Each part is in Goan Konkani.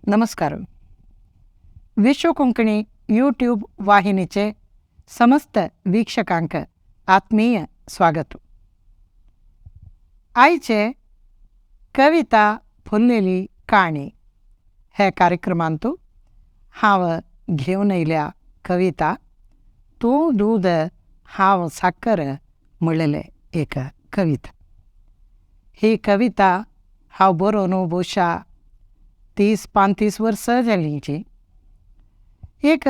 नमस्कार. विश्व कोंकणी यूट्यूब वाहिनीचे समस्त वीक्षकांक आत्मीय स्वागत. आयचे कविता फुललेली काणी हे कार्यक्रमांत हांव घेवन येयल्या कविता तूं दूद हांव साकर म्हणलेले एक कविता. ही कविता हांव बरोवन भोवशा 30-35 वर्सां जालीं. एक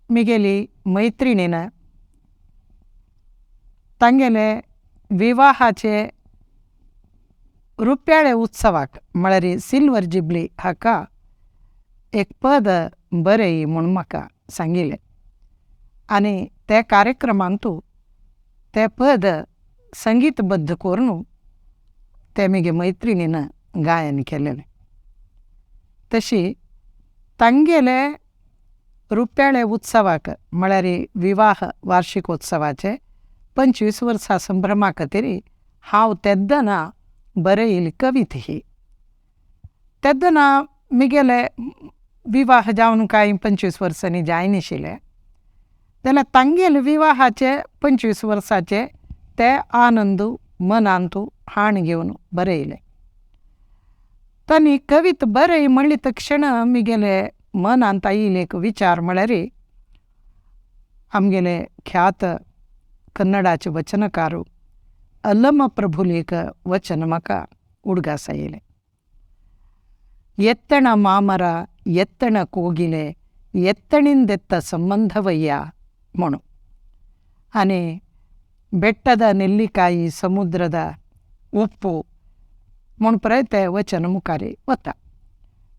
मिगेली मैत्रिणीन तांगेले विवाहाचे रुप्याळे उत्सवाक म्हळ्यार सिल्वर जुबली हाका एक पद बरय म्हूण म्हाका सांगिल्लें आनी त्या कार्यक्रमांतू तें पद संगीतबद्ध करून ते म्हगे मैत्रिणीन गायन केलेलें. तशी तांगेले रुप्याळे उत्सवाक म्हळ्यार विवाह वार्षिकोत्सवाचे 25 वर्सां संभ्रमा खातीर हांव तेन्ना बरयली कविता ही. तेन्ना मिगेले विवाह जावन कांय 25 वर्सांनी जायनाशिल्लें जाल्यार तांगेले विवाहाचे 25 वर्साचे ते आनंद मनांत हाण घेवन बरयलें. तांणी कविता बरय म्हणली तक्षण मिगेले मनांत आयिल्ले एक विचार म्हळ्यार आमगेले ख्यात कन्नडाचे वचनकार अल्लम प्रभुले एक वचन म्हाका उडगास आयलें. ಎತ್ತಣ ಮಾಮರ ಎತ್ತಣ ಕೋಗಿಲೆ ಎತ್ತಣಿಂದೆತ್ತ ಸಂಬಂಧವಯ್ಯ म्हणून. आनी बेट्टದ ನೆಲ್ಲಿಕಾಯಿ ಸಮುದ್ರದ ಉಪ್ಪು म्हूण पळय तें वचन मुखार वता.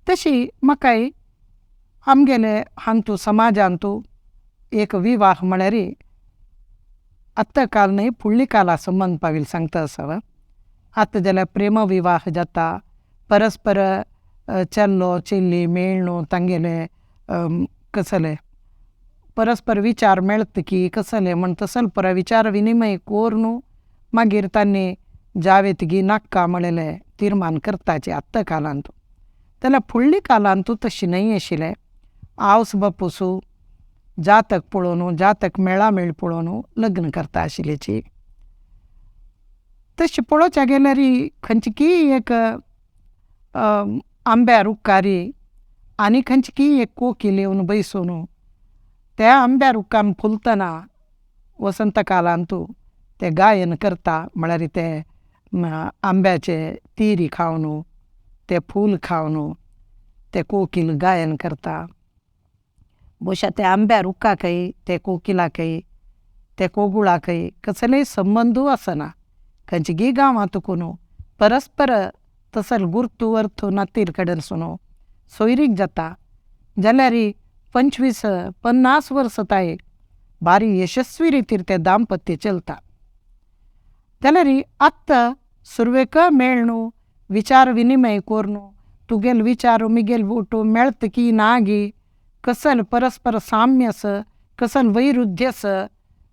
तशी म्हाकाय आमगेले हांतू समाजांतू एक विवाह म्हळ्यार आत्तां काल न्हय फुडली काला संबंद पाविल्लो सांगता आसा. आतां जाल्यार प्रेमविवाह जाता, परस्पर चेल्लो चेल्ली मेळ्ळो तांगेले कसले परस्पर विचार मेळत की कसले म्हण तसले पळय विचार विनिमय करून मागीर तांणी जावेत गी नाका म्हणलेले तीर्मान करताचे आत्तां कालांत. जाल्यार फुडल्या कालांतू तशें न्हय आशिल्लें. आवस बापूसू जातक पळोवन जातक मेळामेळ पळोवन लग्न करता आशिल्ल्याची. तशें पळोवच्या गेल्यार खंयची एक आंब्या रुखारी आनी खंयची एक कोकील येवन बैसून त्या आंब्या रुखान फुलतना वसंत कालांतू ते गायन करता म्हळ्यार ते आंब्याचे तिरी खावन ते फूल खावन ते कोकील गायन करता. भोवशा त्या आंब्या रुखाकय ते कोकिलाकय ते कोगुळाकय कसलेय संबंदू आसना. खंयची गांवांत कोण परस्पर तसल गुर्तू अर्थ नातीर कडेन सोयरीक जाता जाल्यार 25-50 वर्सां ताय भारी यशस्वी रितीर तें दाम्पत्य चलता. जाल्यार आतां सुरवेक मेळ्ळो विचार विनिमय करून तुगेले विचार मिगेले बोटू मेळत की ना गी कसल परस्पर साम्य आसा कसल वैरुध्य आसा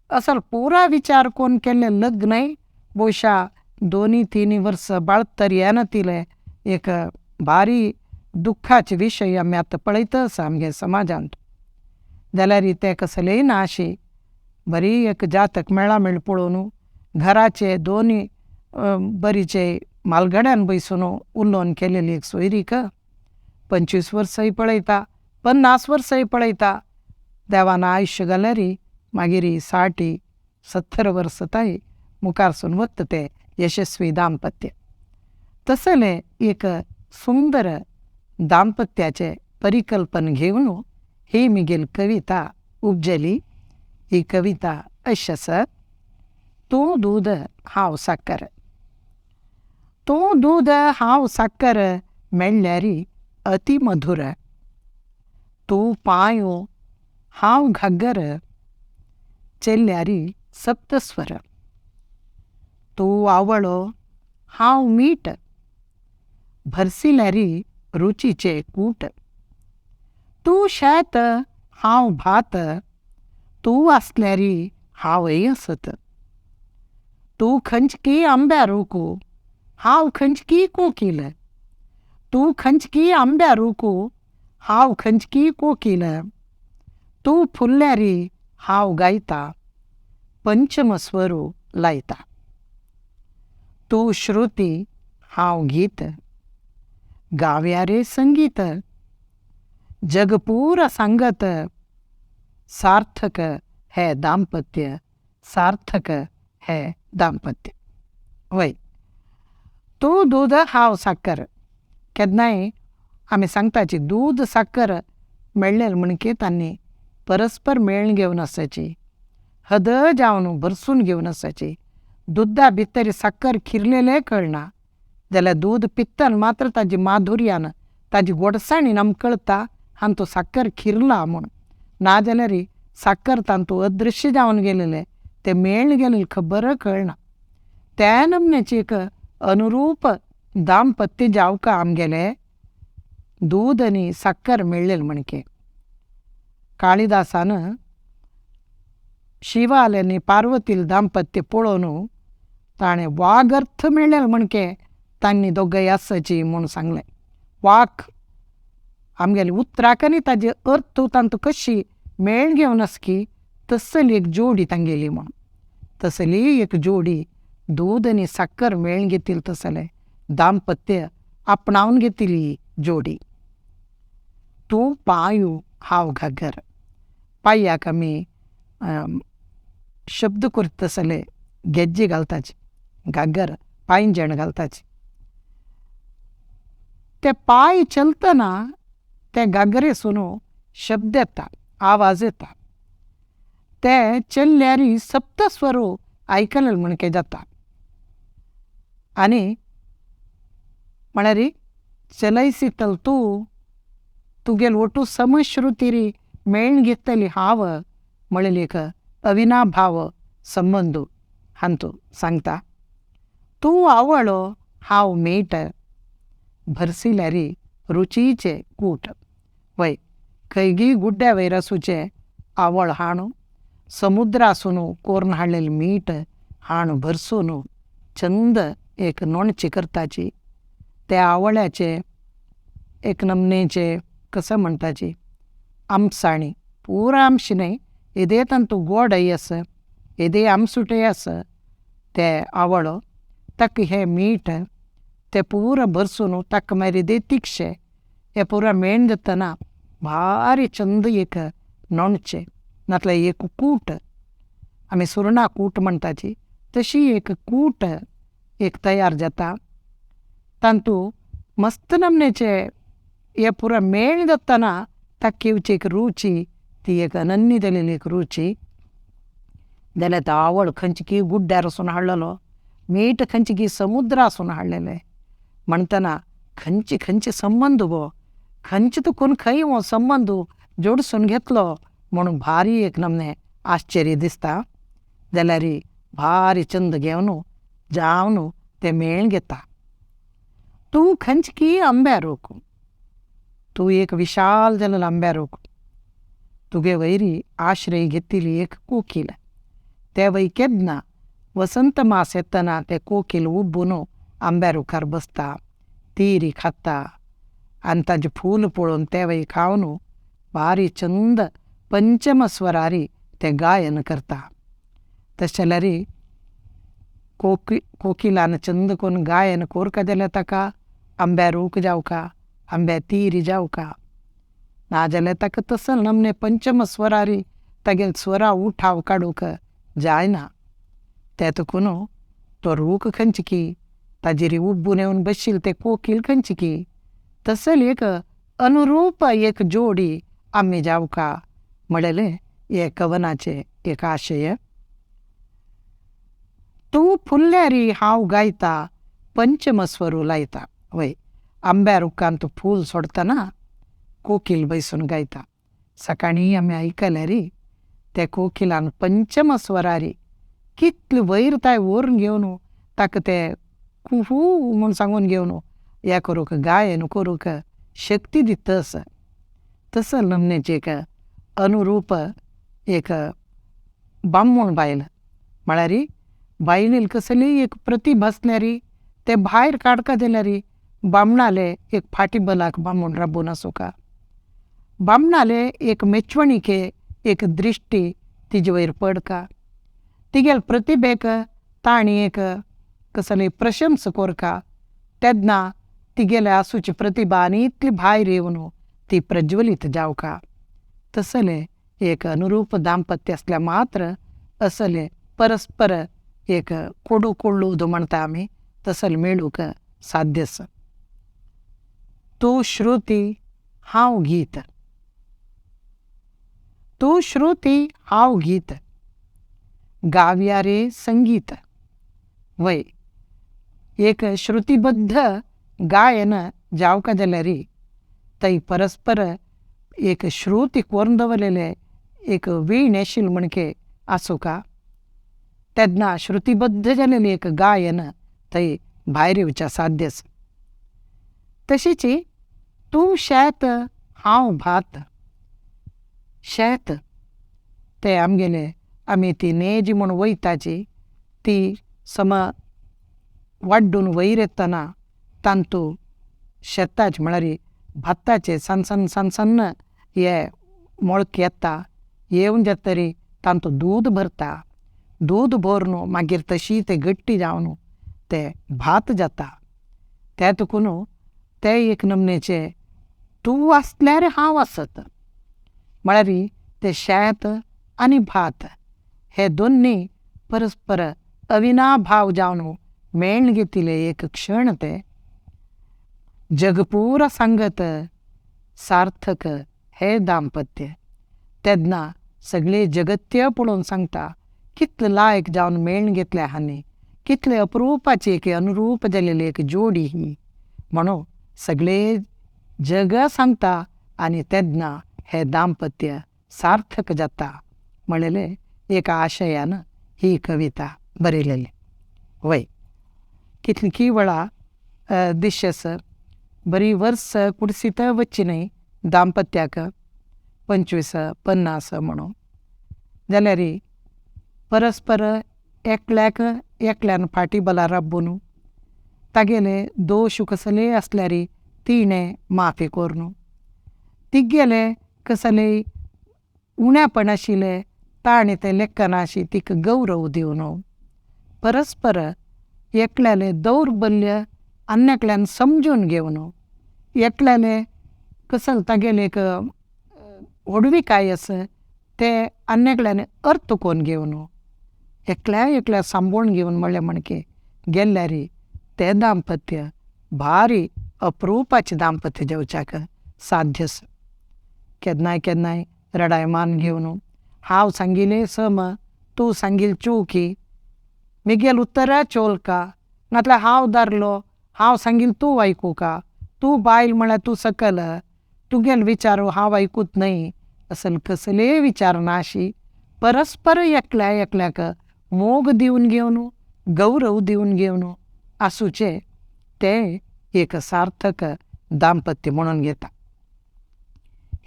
असल पुरा विचार कोन्न केल्लें लग्नय भोवशा 2-3 वर्सां बाळतर येना एक भारी दुख्खाचे विशय आमी आतां पळयत आसा आमगे समाजांत. जाल्यार तें कसलेय ना अशी बरी एक जातक मेळामेळ पळोवन घराचे दोनी बरीचे मालगड्यान बैसून उलोवन केलेली एक सोयरीक 25 वर्सांय पळयता 50 वर्सांय पळयता. देवान आयुश्य घाल्यार मागीर 60-70 वर्सां ताय मुखारसून वता तें यशस्वी दाम्पत्य. तसलें एक सुंदर दाम्पत्याचें परिकल्पन घेवन ही मिगेली कविता उपजली. ही कविता अशी आसा. तूं दूद हांव साकर, तूं दूद हांव साकर मेळ्ळ्यार अती मधुर, तूं पांयो हांव घागर चेल्ल्यार सप्तस्वर, तूं आवळो हांव मीठ भरसिल्यार रुचीचें कूट, तूं शेत हांव भात तूं आसल्यार हांवय आसत, तूं खंयची आंब्या रूख हांव खंयची कोकील, तूं खंयची आंब्या रूख हांव खंयची कोकील, तूं फुल्ल्यारी हांव गायता, पंचम स्वरू लायता। तूं श्रुती हांव गीत, गावया रे संगीत, जगपूर सांगत, सार्थक है दाम्पत्य, सार्थक है दाम्पत्य। वय तूं दूद हांव साकर, केन्नाय आमी सांगताची दूद साकर मेळ्ळें म्हणके तांणी परस्पर मेळून घेवन आसाची, हद जावन भरसून घेवन आसाची। दुदा भितर साकर खिरलेलें कळना जाल्यार दूद पित्तन मात्र ताजी माधुर्यान ताजी गोडसाणीन आमकां कळटा हांतू साकर खिरला म्हूण, नाजाल्यार साकर तांतू अदृश्य जावन गेलेलें तें मेळून गेलेलें खबर कळना। त्या नमन्याची एक अनुरूप दाम्पत्य जावका आमगेलें दूद आनी साकर मेळ्ळें म्हणके। काळिदासान शिवाले आनी पार्वतील दाम्पत्य पळोवन ताणें वागर्थ मेळ्ळें म्हणके तांणी दोगांय आसाची म्हूण सांगलें। वाक आमगेले उतराक आनी ताजे अर्थ तांतू कशी मेळ घेवन आसकी तसली एक जोडी तांगेली म्हूण, तसली एक जोडी दूद आनी साकर मेळून घेतिल्लें तसलें दाम्पत्य आपणावन घेतिल्ली जोडी। तूं पांयू हांव घागर, पांयाक आमी शब्द करता तसले गेज्जे घालताची, घागर पांयजेण घालताची। ते पांय चलतना ते घागरेसून शब्द येता, आवाज येता, ते चल्ल्यार सप्तस्वर आयकले म्हणके जाता। आनी म्हळ्यार चलयसितल तूं तुगेल ओटू समश्रुतिरी मेळून घेतली हांव म्हळेली एक अविनाभाव संबंद हांतू सांगता। तूं आवळो हांव मीठ, भरसिल्यारी रुचीचे कूट। वय खंयगी गुड्ड्या वयर आसूचे आवळ हाणू समुद्रासून कोरून हाडलेलें मीठ हाणू भरसून चंद एक नोणची करताची, त्या आवळ्याचे एक नमनेचे कसं म्हणटाची आमसाणी, पुरा आमशी न्हय, येदे तांतू गोडय आसा येदे आमसुटय आसा ते आवळो ताका हें मीठ ते पुरा भरसून ताका मागीर येदे तिखशें हें पुरा मेण जातना भारी चंद एक नोणचें नातल्यार एक कूट, आमी सुरणां कूट म्हणटाची तशी एक कूट एक तयार जाता। तांतू मस्त नमनेचे हे पुरा मेळ जातना ताका येवची एक रुची, ती एक अनन्य जालेली एक रुची। जाल्यार तो आवळ खंयची गुड्ड्यार वचून हाडलेलो, मीठ खंयची समुद्रासून हाडलेलें म्हणटना खंयचे खंयचे संबंद गो, खंयचे तुकून खंय हो संबंद जोडसून घेतलो म्हणून भारी एक नमने आश्चर्य दिसता। जाल्यार भारी चंद घेवन जावन ते मेळ घेता। तूं खंयची आंब्या रूख, तूं एक विशाल जालेलो आंब्या रूख, तुगे वयरी आश्रय घेतिल्ली एक कोकील, ते वय केन्ना वसंत मास येतना ते कोकील उबून आंब्या रुखार बसता, तिरी खाता आनी ताजें फूल पळोवन ते वय खावन भारी चंद पंचम स्वरारी ते गायन करता। तशें जाल्यार कोकिलान चंद कोन्न गायन कोरका जाल्यार ताका आंब्या रूख जावका, आंब्या तिरी जावका, नाजाल्यार ताका तसो नमने पंचम स्वरारी तागेले स्वरा उठाव काडूंक जायना। ते तुकून तो रूख खंयची ताजेर उबून येवन बशिल्लें तें कोकील खंयची तसली एक अनुरूप एक जोडी आमी जावका म्हणलें हे कवनाचें एक आशय। तूं फुल्ल्यारी हांव गायता, पंचम स्वरू लायता। वय आंब्या रुखांत फूल सोडटना कोकील बैसून गायता। सकाळीं आमी आयकल्यार ते कोकिलान पंचम स्वरारी कितले वयर ताय व्हरून घेवन ताका ते कुहू म्हूण सांगून घेवन हे करूंक गायन करूंक शक्ती दिता आसा। तसो नमनेचें एक अनुरूप एक बामण बायल म्हळ्यार बायलेन कसलीय एक प्रतिभा आसल्यार ते भायर काडका जाल्यार बामणाले एक फाटी बलाक बामण राबून आसूंका। बामणाले एक मेचवणिके एक दृश्टी तिजे वयर पडका, तिगेले प्रतिभेक तांणी एक कसली प्रशंसा कोरका, तेन्ना तिगेले आसूची प्रतिभा आनी इतली भायर येवन ती प्रज्वलीत जावका। तसले एक अनुरूप दाम्पत्य आसल्यार मात्र असले परस्पर एक कोडू कोडू म्हणटा आमी तसले मेळूंक साध्य आसा। तूं श्रुती हांव गीत, तूं श्रुती हांव गीत, गावया रे संगीत। वय एक श्रुतीबद्ध गायन जावका जाल्यार थंय परस्पर एक श्रुती कोरून दवरलेले एक वीण आशिल्ली म्हणके आसूका, तेन्ना श्रुतीबद्ध जालेलें एक गायन थंय भायर येवचें साध्य आसा। तशीच तूं शेत हांव भात, शेत ते आमगेले आमी ती नेजी म्हूण वयताची ती सम वाड्डून वयर येतना तांतू शेताचे म्हळ्यार भाताचे सान सान सान सान हे मोळके येता, येवन जातरी तांतू दूद भरता, दूद भरून मागीर तशी ते गट्टी जावन ते भात जाता। ते तुकून ते एक नमनेचे तूं आसल्यार हांव आसत, म्हळ्यार ते शेत आनी भात हे दोनूय परस्पर अविनाभाव जावन मेळून घेतिल्ले एक क्षण ते जगपूरा सांगत सार्थक हे दाम्पत्य। तेन्ना सगळे जगत्य पळोवन सांगता कितले लायक जावन मेळून घेतले हांणी, कितले अप्रुपाची एक अनुरूप जालेली एक जोडी ही म्हणून सगळे जग सांगता आनी तेन्ना हे दाम्पत्य सार्थक जाता म्हणलेले एका आशयान ही कविता बरयलेली। वय कितली वेळा दिश्यस बरी वर्स कुडसीत वच्ची न्हय दाम्पत्याक 25 50 म्हणून जाल्यार परस्पर एकल्याक एकल्यान फाटी बला राबून तागेले दोश कसले आसल्यार तिणें माफी करून, तिगेले कसले उण्यापण आशिल्ले ताणें तें लेखनाशी तिका गौरव दिवन परस्पर एकल्याले दौर्बल्य आनी एकल्यान समजून घेवन एकल्याले कसल तागेले एक व्हडविकाय आसा ते आनी एकल्यान अर्थ कोन्न घेवन एकल्या एकल्या सांबाळून घेवन म्हणलें म्हणके गेल्यार तें दाम्पत्य भारी अप्रुपाचें दाम्पत्य जावच्याक साध्य आसा। केन्नाय केन्नाय रडाय मान घेवन हांव सांगिल्लें सम तूं सांगिल्लें चुकी, मिगेल उत्तरा चोलका, नातल्यार हांव दारलो हांव सांगिल्लें तूं आयकुका, तूं बायल म्हळ्यार तूं सकल, तुगेले विचार हांव आयकूत न्हय, असल कसलेय विचार नाशी परस्पर एकल्या एकल्याक मोग दिवन घेवन गौरव दिवन घेवन आसूचे ते एक सार्थक दाम्पत्य म्हणून घेता।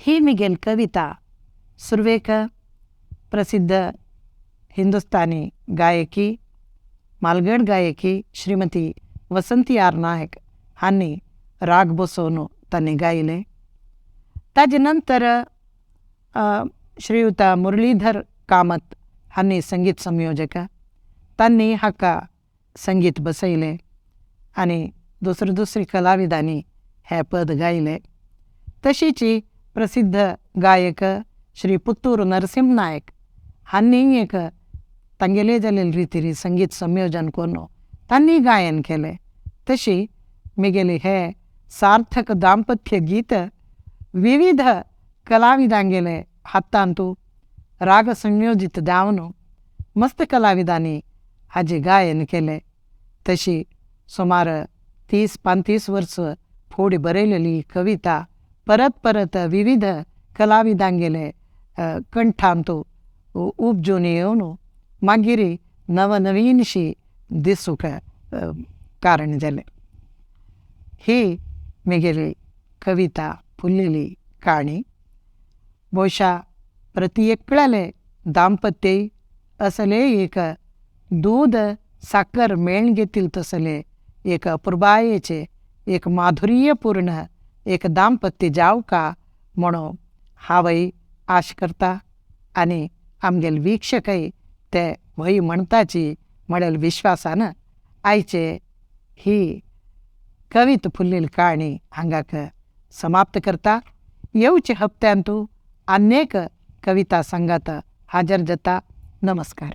ही मिगेल कविता सुरवेक प्रसिद्ध हिंदुस्तानी गायकी मालगड गायकी श्रीमती वसंती आर नायक हांणी राग बसोवन तांणी गायले। ताजे नंतर श्रीयुत मुरलीधर कामत हांणी संगीत संयोजक तांणी हाका संगीत बसयलें आनी दुसरे दुसरे कलाविदांनी हें पद गायलें। तशीच प्रसिद्ध गायक श्री पुत्तूर नरसिंह नायक हांणी एक तांगेले जाल्ले रितीन संगीत संयोजन करून तांणी गायन केलें। तशी मिगेले हे सार्थक दाम्पत्य गीत विविध कलाविदांगेले हातांतू राग संयोजीत जावन मस्त कलाविदांनी हाजें गायन केलें। तशी सुमार 30-35 वर्स फुडें बरयलेली कविता परत परत विविध कलाविदांगेले कंठांतू उपजून येवन मागीर नवनवीनशी दिसूंक कारण जालें। ही मिगेली कविता फुल्लेली काणी बहुशा प्रति एकल्याले दाम्पत्य असले एक दूद साकर मेळून घेतील तसले एक अपुरबायेचे एक माधुर्यपूर्ण एक दाम्पत्य जावका म्हणून हांवय आश करता आनी आमगेले वीक्षकय ते व्हय म्हणटाची म्हळेल विश्वासान आयचे ही कवित फुल्लेली काणी हांगाक समाप्त करता. येवचे हप्त्यांतू अनेक कविता सांगात हाजर जाता. नमस्कार.